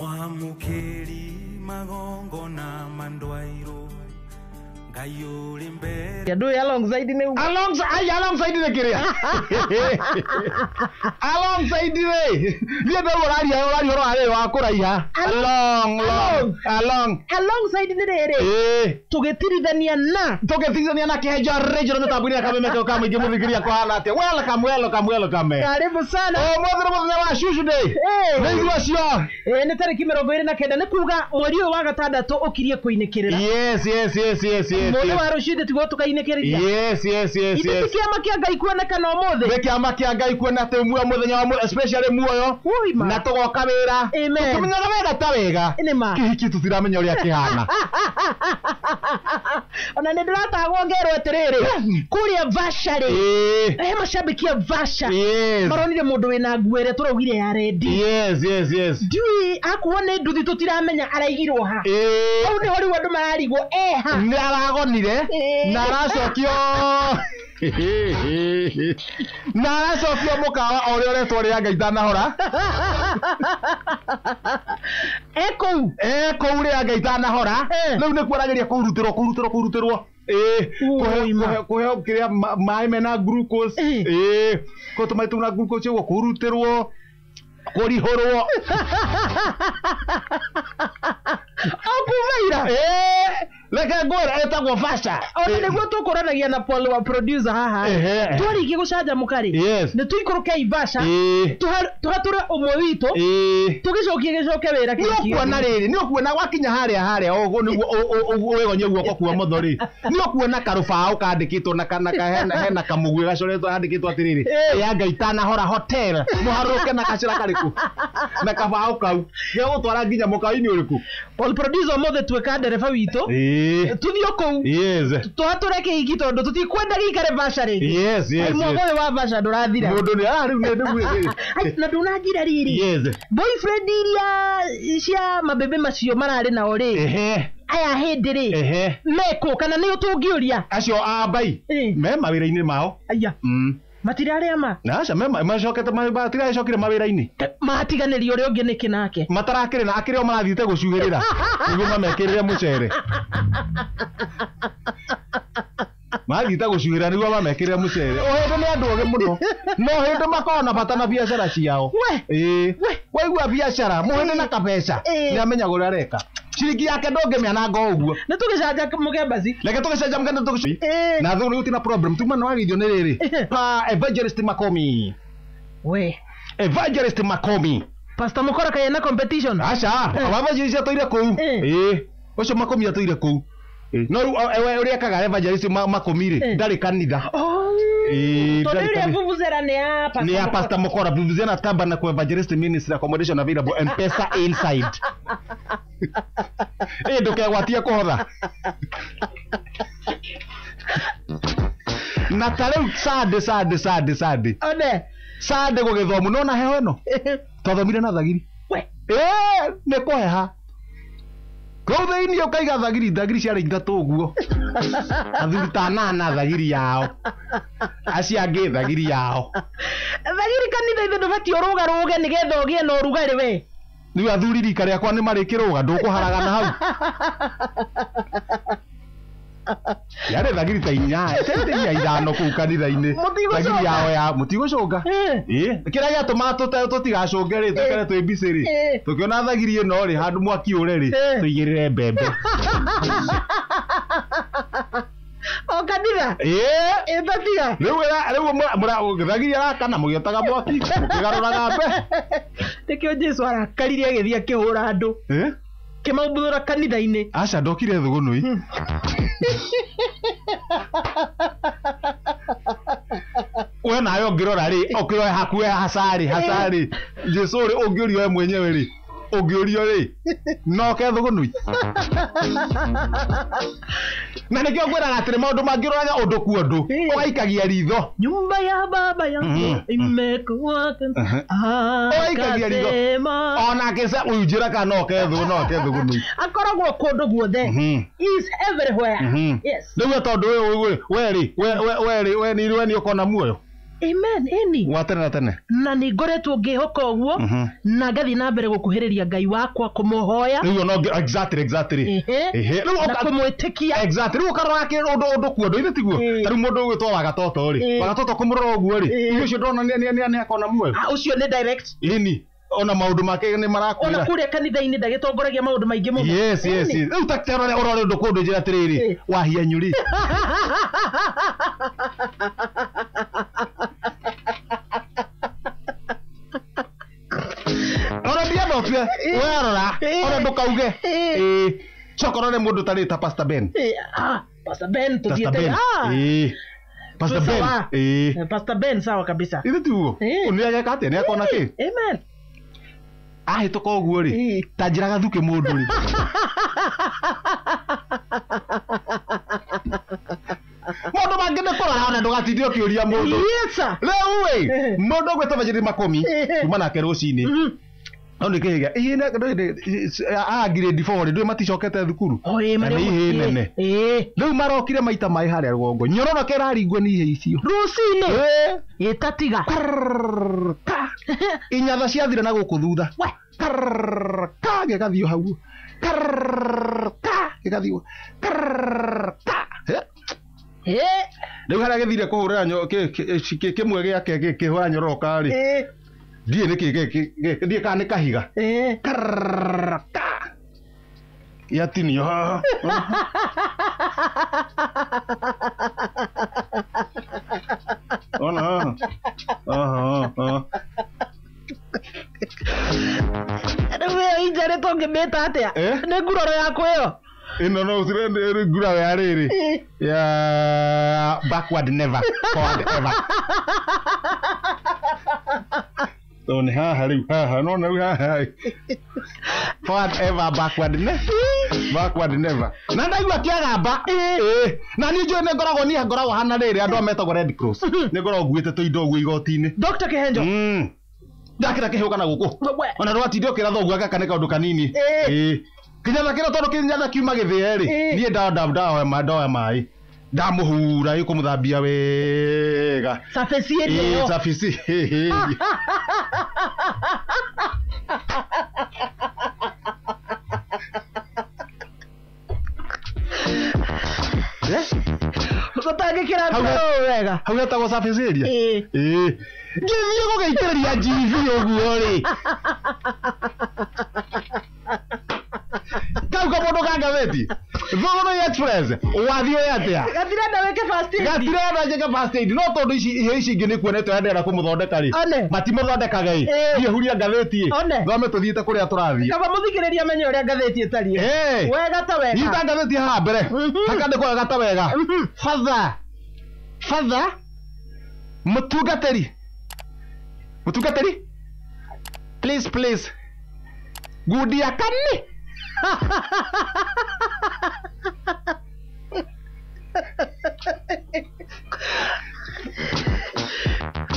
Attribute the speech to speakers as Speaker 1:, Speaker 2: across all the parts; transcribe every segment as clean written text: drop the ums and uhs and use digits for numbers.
Speaker 1: Mwamũkĩri magongona mandwairwo Ngai ũrĩ mbere.
Speaker 2: Andũ ũyũ alongside nĩ
Speaker 3: Alongside, alongside nĩ kĩrĩa? Alongside rĩ, niĩ ndauga ũraria ũhoro wa rĩrĩ wa kũraiha. Along, long, along.
Speaker 2: Alongside nĩ rĩrĩ.
Speaker 3: Ĩĩ.
Speaker 2: Tũgĩtirithania na
Speaker 3: Tũgĩtigithania na kĩhenjo rĩnjũ mĩtambo-inĩ ya kameme kĩo ka mũingĩ mũthikĩria kũhana atĩa? Welcome, welcome, welcome.
Speaker 2: Karibu sana.
Speaker 3: Ũmũthĩ nĩ mũthenya wa Shushu Day.
Speaker 2: Ĩĩ.
Speaker 3: Nĩ ithuĩ acio.
Speaker 2: Ĩĩ, nĩ tarĩki 29, nĩ kuga mweri ũyũ wa gatandatũ ũkirie kũinĩkĩrĩra.
Speaker 3: Yes.
Speaker 2: Mweri wa rũciũ tiguo tũkainĩkĩrĩria.
Speaker 3: Yes.
Speaker 2: Ithe ti kĩama kĩa Ngai kuonekana ũmũthĩ.
Speaker 3: Nĩ kĩama kĩa Ngai kuona atĩ muoyo mũthenya wa especially muoyo.
Speaker 2: Ui, ma.
Speaker 3: Na tũgoka wĩra.
Speaker 2: Amen.
Speaker 3: Tũkĩmenyaga wega ta wega.
Speaker 2: Nĩ ma.
Speaker 3: Kĩhiki tũtiramenya ũrĩa kĩhana.
Speaker 2: Ona nĩ ndĩratagwo ngerwo atĩrĩrĩ, kũrĩa Vasha rĩ,
Speaker 3: Ĩĩ.
Speaker 2: he macambĩki a Vasha
Speaker 3: Yes.
Speaker 2: maronire mũndũ wĩna nguo ĩrĩa tũraugire ya rendi.
Speaker 3: Yes.
Speaker 2: Ndiũĩ akuo nĩ nduthi, tũtiramenya araigirwo ha.
Speaker 3: Ĩĩ.
Speaker 2: Hau nĩho rĩu andũ mararigwo eha.
Speaker 3: Nĩ aragonire
Speaker 2: Ĩĩ.
Speaker 3: na aracokio na aracokio mũkawa o ũrĩa ũretwo rĩa Ngai itanahora.
Speaker 2: E kũu.
Speaker 3: E kũu rĩa Ngai itanahora.
Speaker 2: Eh.
Speaker 3: Rĩu nĩkuo arageria kũrutĩrwo kũrutĩrwo kũrutĩrwo. Ĩĩ.
Speaker 2: Ui, ma.
Speaker 3: Kũheo kĩrĩa maĩ mena glucose.
Speaker 2: Eh.
Speaker 3: Ĩĩ. Kũheo tũmaĩ tũna glucose ũguo, kũrutĩrwo, kũrihũrwo.
Speaker 2: O kuma ira.
Speaker 3: Ĩĩ. Reke ngwĩre ĩtagwo Vasha.
Speaker 2: Ona nĩguo tũkũranagia na Paul wa producer haha.
Speaker 3: Ehe.
Speaker 2: Twarĩkia gũcanjamũka rĩ,
Speaker 3: Yes.
Speaker 2: nĩ tũikũrũke Ivasha,
Speaker 3: Ĩĩ.
Speaker 2: tũhatũre ũmwe witũ,
Speaker 3: Ĩĩ.
Speaker 2: tũgĩcokie gĩcoke wĩra
Speaker 3: Nĩ
Speaker 2: kĩrĩkie.
Speaker 3: ũkuona rĩrĩ, nĩ ũkuona wakinya harĩa ũguo nĩguo wĩgonye guoko kwa motho rĩ, nĩ ũkuona karũbaũ kandĩkĩtwo na kana hena kamũguĩ gacoretwo handĩkĩtwo atĩrĩrĩ,
Speaker 2: Ĩĩ.
Speaker 3: ya Ngai itanahora hotel, mũharũrũke na gacĩra karĩkũ na kabaũ kau gegũtwara nginya mũkawa-inĩ ũrĩkũ.
Speaker 2: Paul producer, ũmũthĩ tuĩka ndereba witũ,
Speaker 3: Ĩĩ.
Speaker 2: tũthiĩ o kũu
Speaker 3: Yes.
Speaker 2: tũhatũre kĩhiki tondũ tũtikwenda gĩikare Vasha rĩngĩ.
Speaker 3: Yes.
Speaker 2: Mwaka ũyũ wa Vasha ndũrathira.
Speaker 3: Mũndũ nĩ rĩu nĩ
Speaker 2: Ai, na ndũnanjĩra rĩrĩ,
Speaker 3: Yes.
Speaker 2: boyfriend iria cia mabebe macio mararĩ nao rĩ,
Speaker 3: Ehe.
Speaker 2: aya hĩndĩ rĩ,
Speaker 3: Ehe.
Speaker 2: mekũ kana nĩ ũtũngĩũria?
Speaker 3: Acio a mbai
Speaker 2: Ĩĩ.
Speaker 3: me mawĩra-inĩ mao.
Speaker 2: Aya, matirarĩ ama?
Speaker 3: Na aca me macokete matiracokire mawĩra-inĩ.
Speaker 2: Matiganĩrio ũrĩa ũngĩ nĩkĩ nake?
Speaker 3: Matarakĩrĩ na akĩrĩ o marathiĩte gũcuhĩrĩra nĩguo mamekĩrĩre mũcere, mathiĩte gũcuhĩra nĩguo mamekĩrĩre mũcere. O hĩndĩ nĩ andũ ogĩ mũno, no hĩndĩ makoragwo na bata na biacara ciao.
Speaker 2: We.
Speaker 3: Ĩĩ.
Speaker 2: We.
Speaker 3: Waigua biacara mũhĩndĩ na kabeca,
Speaker 2: Ĩĩ.
Speaker 3: nĩ amenyaga ũrĩa areka, ciringi yake ndũngĩmĩananga o ũguo.
Speaker 2: Nĩ tũgĩcanja mũgembaci.
Speaker 3: Reke tũgĩcenja mũgenda tũgĩcenja
Speaker 2: Ĩĩ.
Speaker 3: na thũ gũtirĩ na problem tuma nĩ wagithio nĩ rĩrĩ pa Evangelist Makomi.
Speaker 2: We.
Speaker 3: Evangelist Makomi.
Speaker 2: Pastor Mukora kayena competition.
Speaker 3: Aca, evangelist atũire kũu.
Speaker 2: Eh.
Speaker 3: Ĩĩ, ũcio Makomi atũire kũu. No rĩu ũrĩa ekaga evangelist Makomi rĩ,
Speaker 2: Eh.
Speaker 3: ndarĩ kanitha.
Speaker 2: Oh.
Speaker 3: Ĩĩ,
Speaker 2: Tondũ
Speaker 3: ndarĩ
Speaker 2: ĩrĩa
Speaker 3: kanitha.
Speaker 2: vuvuzela nĩ ya Pastor
Speaker 3: Nĩ ya
Speaker 2: Mukora.
Speaker 3: Pastor Mukora. Vuvuzela Tabernacle Evangelist Ministry, accommodation available, M-Pesa inside. Ĩ, ndũkegwatie kũhotha na ta rĩu Sunday, Sunday, Sunday, Sunday.
Speaker 2: One.
Speaker 3: Sunday gũgĩthomu nona heho ĩno twathomire na thagiri.
Speaker 2: We.
Speaker 3: Ĩĩ, nĩ kũheha kũu thĩinĩ ũkaiga thagiri, thagiri ciarĩ ithatũ ũguo, athuri ta nana thagiri yao, acio angĩ thagiri yao.
Speaker 2: Thagiri kanitha ithe ndũbatiĩ ũrũgarũge nĩgetha ũgĩe na ũrugarĩ we.
Speaker 3: Rĩu athuri rika rĩakwa nĩ marĩkĩrũga, ndũkũharagana hau. Yarĩ thagiri ta inya, ta inya ithano kũu kanitha-inĩ.
Speaker 2: Mũtigũcũnga.
Speaker 3: Thagiri yao ya mũtigũcũnga.
Speaker 2: Eh.
Speaker 3: Ĩĩ, kĩrĩa gĩatũmaga tũtigacũnge rĩ, tũikare twĩ busy rĩ,
Speaker 2: Eh.
Speaker 3: tũkĩona thagiri ĩno rĩ, handũ mwaki ũre rĩ,
Speaker 2: Eh.
Speaker 3: tũigĩrĩre mbembe.
Speaker 2: O kanitha.
Speaker 3: Ĩĩ.
Speaker 2: Ĩtatiga.
Speaker 3: Rĩu rĩu thagiri arakana mũgĩotaga mwaki mũkĩgarũraga mbe.
Speaker 2: Nĩkĩo Jesu arakarire agĩthiĩ akĩhũra andũ.
Speaker 3: Eh?
Speaker 2: Kĩmaumbũra kanitha-inĩ.
Speaker 3: Aca, ndokire thũgũnũi. We nawe ũngĩrora rĩ, ũkĩroe hakuhe hacarĩ hacarĩ Jesu rĩ, ũngĩũrio we mwenyewe rĩ, ũngĩũrio rĩ, noke thũgũnũi. Na nĩkĩo ngwĩraga atĩrĩ, maũndũ mangĩ ũroraga ũndũ ku ũndũ, ũgaikagia ritho.
Speaker 2: Nyumba ya baba yangu imekuwa
Speaker 3: Ũgaikagia ritho.
Speaker 2: akasema.
Speaker 3: Ona kĩca ũyũ njĩra kana noke thũ noke thũgũnũi.
Speaker 2: Akoragwo kũndũ guothe. He is everywhere. Yes.
Speaker 3: Rĩu we tondũ ũyũ we rĩ, we rĩ, we nĩ we nĩ ũkona muoyo.
Speaker 2: Amen ĩni.
Speaker 3: Wa tene na tene.
Speaker 2: Na nĩ ngoretwo ngĩhoka ũguo na ngathiĩ na mbere gũkuhĩrĩria Ngai wakwa kũmũhoya.
Speaker 3: Rĩu no exactly exactly.
Speaker 2: Ehe.
Speaker 3: Rĩu
Speaker 2: na kũmwĩtĩkia.
Speaker 3: Exactly. Rĩu ũkarora ũndũ ũndũ kuo ndũ ithe tiguo. Ta rĩu mũndũ ũgwĩtwo Wagatoto rĩ. Wagatoto kũmũrora ũguo rĩ. Icio ũcio ndona nĩ akona muoyo.
Speaker 2: Ũcio nĩ direct.
Speaker 3: Ĩni. Ona maũndũ make nĩ marakwĩra.
Speaker 2: Ona kũrĩa kanitha-inĩ ndagĩtongoragia maũndũ maingĩ mũno.
Speaker 3: Yes yes. Rĩu ta ũrore ũrore ũndũ kũndũ njĩra atĩrĩrĩ. Wahianyũ rĩ. Ora ndienda ũtue. Werora. Ora ndũkauge. Coka ũrore mũndũ tarĩ ta Pastor Ben.
Speaker 2: Pastor Ben tũthiĩte.
Speaker 3: Pastor Ben.
Speaker 2: Pastor Ben sawa kabisa.
Speaker 3: Ithe tiguo. Nĩ ageka atĩa? Nĩ akona kĩ?
Speaker 2: Amen.
Speaker 3: Ahĩtũka ũguo rĩ, ta njĩra gathuke mũndũ rĩ. Mũndũ mangĩ nĩ kũrora ona ndũgatinde ũkĩũria mũndũ.
Speaker 2: Yes sir.
Speaker 3: Rĩu ĩ, mũndũ ũgwĩtwo Bajĩri Makũmi, kuma nake rũcinĩ. No nĩ kĩhĩga. A grade 4 rĩ, ndũĩ maticokete thukuru.
Speaker 2: Na
Speaker 3: nĩ ihĩĩ nene. Rĩu marokire maita maĩ harĩa rũgongo. Nyororoke ĩraringwo nĩ ihĩĩ icio.
Speaker 2: Rũcinĩ. Ĩtatiga.
Speaker 3: Inyatha ciathira na gũkũ thutha. Ka gĩgathiĩ hau. Ka gĩgathiĩ. Ka. Rĩu harĩa gĩthire kũhũrĩra kĩmwe gĩake gĩkĩhũra nyororoka rĩ. Ndiĩ nĩ kĩ ndiĩ kana nĩ kahiga. Ka. Yatinio haha. Ona haha. Aha.
Speaker 2: Rĩu ĩyo injury tũngĩmĩta atĩa? Nĩ nguraro yaku ĩyo?
Speaker 3: Ĩno no ũcire nguraro ya rĩrĩ. Ya backward never, forward ever. Tondũ nĩ haha rĩu haha no rĩu haha. Forward ever, backward never. Backward never. Na ndaigua kĩagamba. Na niĩ njũĩ nĩ ngoragwo niĩ ngoragwo hana rĩrĩ andũ aya metagwo Red Cross. Nĩ ngoragwo nguĩte tũindo ũguo igoti-inĩ.
Speaker 2: Dr. Kĩhenjo.
Speaker 3: Ndakĩra kĩhũka na gũkũ. Ona ndũgatinde ũkĩra thoguo gaka nĩ kaũndũ kanini. Kĩnyatha kĩrĩa tondũ kĩnyatha kiuma gĩthĩe rĩ, niĩ ndoya maĩ. Ndamũhura ĩkũmũthambia wega.
Speaker 2: Surface area ĩyo.
Speaker 3: Surface.
Speaker 2: Ũtangĩkĩra ngũrũ wega.
Speaker 3: Hau hetagwo surface area. Ngĩthiĩ gũgĩitĩrĩria GV ũguo rĩ. Kau kamũndũ ka ngathĩti. Thũgũrũ Express. Wathiĩ atĩa?
Speaker 2: Gatirenda wĩke first aid.
Speaker 3: Gatirenda njĩke first aid. No tondũ ici ihĩĩ ici ingĩ nĩ kuonete ũrĩa ndĩrenda kũmũthondeka rĩ. Matimũthondekaga ĩ. Thiĩ huria ngathĩti ĩ. Thome tũthiĩte kũrĩa tũrathiĩ.
Speaker 2: Kaba mũthikĩrĩria amenye ũrĩa ngathĩti ĩtariĩ. Wega ta wega.
Speaker 3: Nyita ngathĩti haha mbere. Hakandĩkwo wega ta wega. Father. Father. Mũtungatĩri. Mũtungatĩri. Please please. Ngundi ya kani.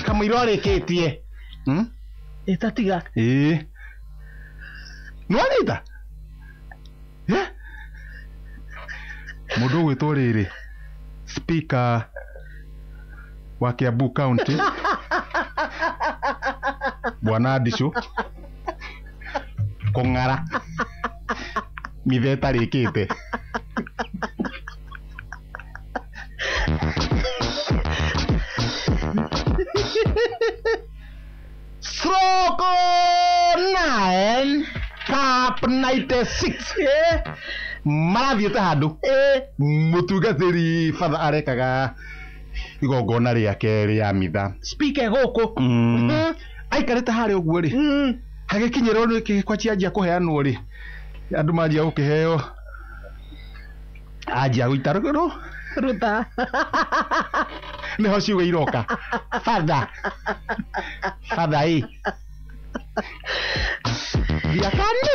Speaker 3: Kamũira arĩkĩtie.
Speaker 2: Ĩtatiga.
Speaker 3: Nĩwanyita? Mũndũ ũgwĩtwo rĩrĩ Speaker wa Kiambu County Bwana Ndicũ kũng'ara mithe ĩtarĩkĩte. Stroke 9 Cup 96 marathiĩte handũ mũtungatĩri Father arekaga igongona rĩake rĩa mitha.
Speaker 2: Speaker gũkũ.
Speaker 3: Aikarĩte harĩa ũguo rĩ, hagĩkinyĩrwo nĩ kwa cianjia kũheanwo rĩ, andũ manjia gũkĩheo anjia gũita rũgũrũ
Speaker 2: ruta.
Speaker 3: Nĩho ciugo iroka. Father. Father ĩ. Thiakani.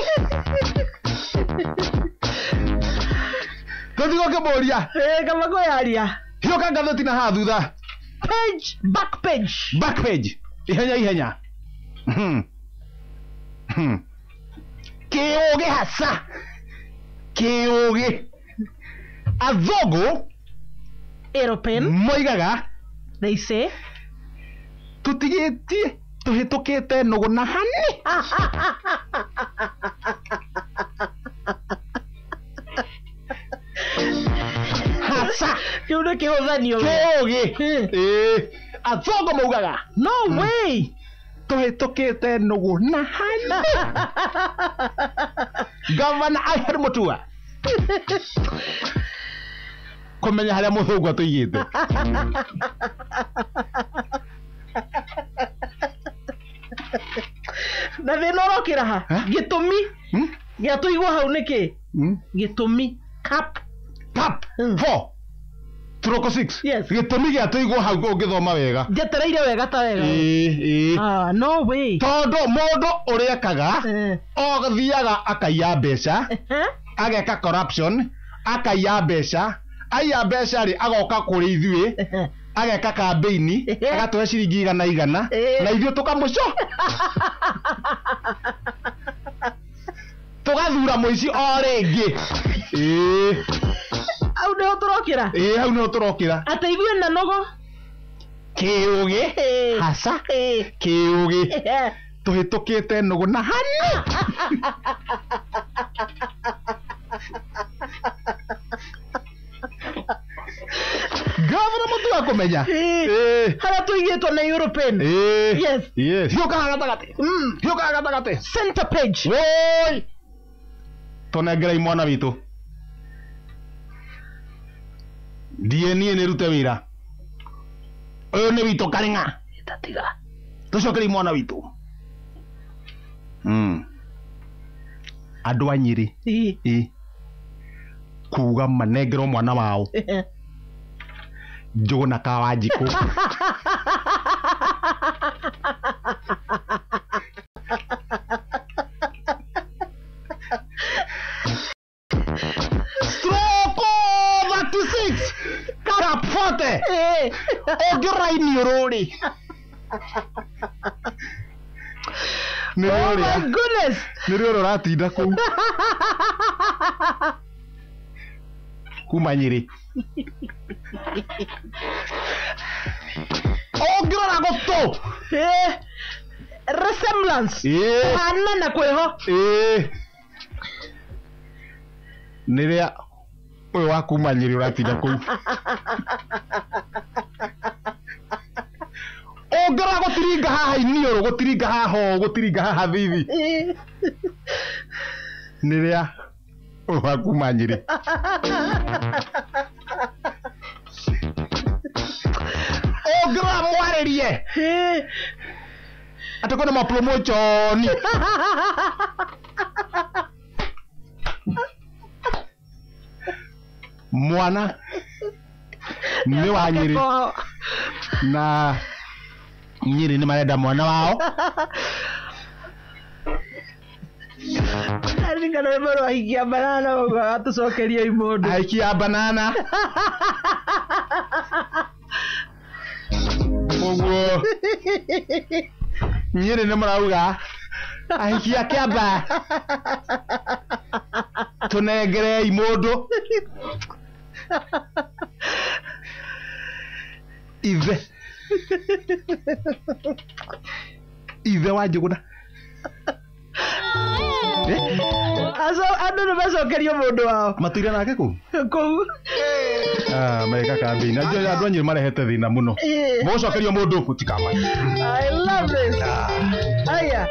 Speaker 3: Tũthiĩ ũkĩmũria.
Speaker 2: Kaba kwĩyaria.
Speaker 3: Hiũka ngathĩti na haha thutha.
Speaker 2: Page, back page.
Speaker 3: Back page. Ihenya ihenya. Kĩũgĩ hasa. Kĩũgĩ. Athũngũ
Speaker 2: Aeroplane.
Speaker 3: Moigaga.
Speaker 2: They say.
Speaker 3: Tũtigĩtie tũhĩtũkĩte nũgũ na hani. Hasa.
Speaker 2: Kĩu nĩ kĩhũthanio.
Speaker 3: Kĩũgĩ. Ĩĩ. Athongo maugaga.
Speaker 2: No way.
Speaker 3: Tũhĩtũkĩte nũgũ na hani. Gavana Alfred Mutua. Kũmenya harĩa mũthũngũ atũigĩte.
Speaker 2: Na thĩna ũrokĩra ha? Gĩtũmi gĩa tũigwo hau nĩkĩ? Gĩtũmi cap
Speaker 3: cap 4 Turoko 6.
Speaker 2: Yes.
Speaker 3: Gĩtũmi gĩa tũigwo hau ũngĩthoma wega.
Speaker 2: Njetereire wega ta wega.
Speaker 3: Ĩĩ.
Speaker 2: Ah, no way.
Speaker 3: Tondũ mũndũ ũrĩa ekaga othiaga akaiya mbeca, ageka corruption, akaiya mbeca, aiya mbeca rĩ agoka kũrĩ ithuĩ, ageka campaign, agatũhe ciringi igana igana, na ithuĩ tũkamũco. Tũgathura mũici o rĩngĩ. Ĩĩ.
Speaker 2: Hau nĩho tũrokĩra?
Speaker 3: Ĩĩ, hau nĩho tũrokĩra.
Speaker 2: Atĩ ithuĩ na nũgũ?
Speaker 3: Kĩũgĩ. Hasa. Kĩũgĩ. Tũhĩtũkĩte nũgũ na hani. Gavana Mutua kũmenya.
Speaker 2: Harĩa tũigĩtwo nĩ European. Yes.
Speaker 3: Yes. Hiũkaga gatagatĩ. Hiũkaga gatagatĩ.
Speaker 2: Center page.
Speaker 3: Woi. Tũnengerei mwana witũ. DNA nĩ rute wĩra. Ũyũ nĩ witũ Karĩng'a.
Speaker 2: Tatiga.
Speaker 3: Tũcokerei mwana witũ. Andũ a Nyĩrĩ. Ĩĩ. Kuga manengerwo mwana wao. Njũgũna ka Wanjikũ. Stroke 36 Cap 40. Ũngĩrora iniũrũ rĩ. Nĩ
Speaker 2: Oh
Speaker 3: rĩũrĩa.
Speaker 2: my goodness.
Speaker 3: Nĩ rĩũrĩa ũratinda kũu. Kuma Nyĩrĩ. Ũngĩrora gũtũ.
Speaker 2: Resemblance. Kũhanana kwĩho.
Speaker 3: Ĩĩ. Nĩ rĩa ũyũ wa kuma Nyĩrĩ ũratinda kũu. Ũngĩrora gũtiringa haha iniũrũ, gũtiringa haha ũũ, gũtiringa haha thithi. Nĩ rĩa ũyũ wa kuma Nyĩrĩ. Ũngĩrora mwarĩrie. Atĩ kwĩna mapromotion. Mwana nĩ wa Nyĩrĩ na Nyĩrĩ nĩ marenda mwana wao.
Speaker 2: Ndirikana rwĩmbo rwa Ahikia Banana ũguo atũcokerie imũndũ.
Speaker 3: Ahikia Banana. Ũguo Nyĩrĩ nĩ marauga ahikia kĩamba tũnengerei mũndũ. Ithe. Ithe wa Njũgũna.
Speaker 2: Andũ nĩ macokerio mũndũ wao.
Speaker 3: Matũire nake kũu?
Speaker 2: Kũu.
Speaker 3: Ah, mareka campaign. Andũ a Nyĩrĩ marehete thĩna mũno. Mũgũcokerio mũndũ mũtikamake.
Speaker 2: I love this. Aya.